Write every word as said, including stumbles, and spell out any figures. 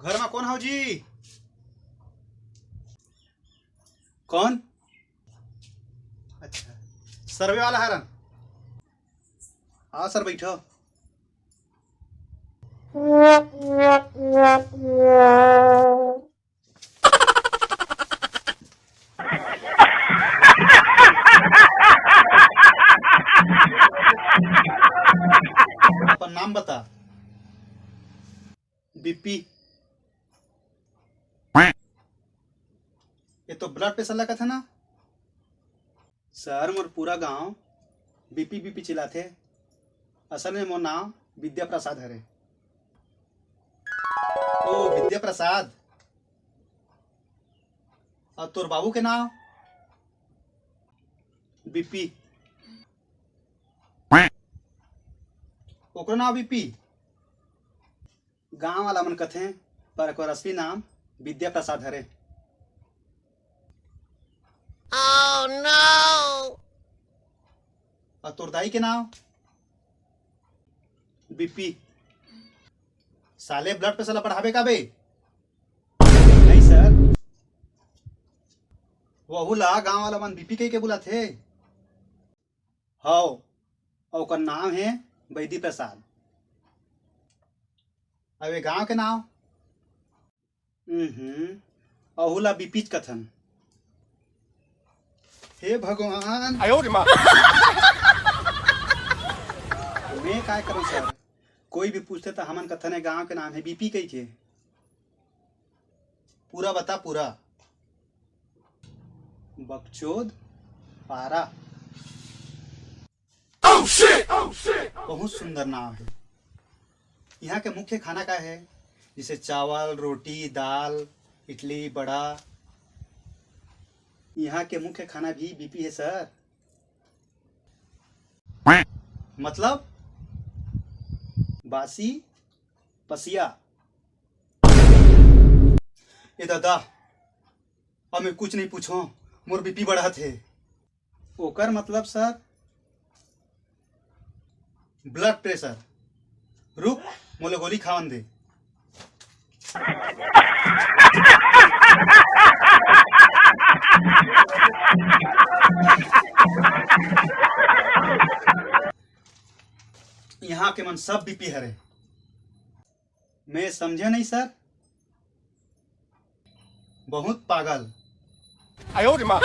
घर मा कोन हव जी? कोन? अच्छा, सर्वे वाला हरन। हाँ सर, बैठो। अपन नाम बता। बीपी। ये तो ब्लड प्रेशर लगत हे ना सर। मोर पूरा गांव बीपी बीपी चिल्लाथे। असल में मोर नाम विद्या प्रसाद हरे। ओ विद्या प्रसाद। अउ तोर बाबू के नाम? बीपी। ओकरो नाम बीपी? गांव वाला मन कथें, पर ओकर असली नाम विद्या प्रसाद हरे। अउ तोर दाई के नाम? बीपी। साले ब्लड प्रेशर ला बढ़ाबे का बे? नहीं सर, वहू ला गांव वाला मन बीपी कहि के बुलाथे। हव, अउ ओकर नाम हे बैदी प्रसाद। अउ ये गांव के नाम? हम्म, अहू ला बीपीच कथन। हे भगवान। आयो रे माँ। मैं काय करूं सर, कोई भी पूछथे त हमन कथन, "ए गांव के नाम हे बीपी," कहि के। पूरा बता, पूरा। बकचोद पारा। बहुत सुंदर नाम हे। इहाँ के मुख्य खाना का हे? जैसे चावल, रोटी, दाल, इडली, बड़ा। इहाँ के मुख्य खाना भी बीपी हे सर। मतलब बासी पसिया। ए दादा, अब मैं कुछ नहीं पूछो, मोर बीपी बढ़त हे। ओकर मतलब सर, ब्लड प्रेशर। रुक, मोला गोली खावन दे। यहाँ के मन सब बीपी हरे। मैं समझे नहीं सर। बहुत पागल। आयो रे माँ।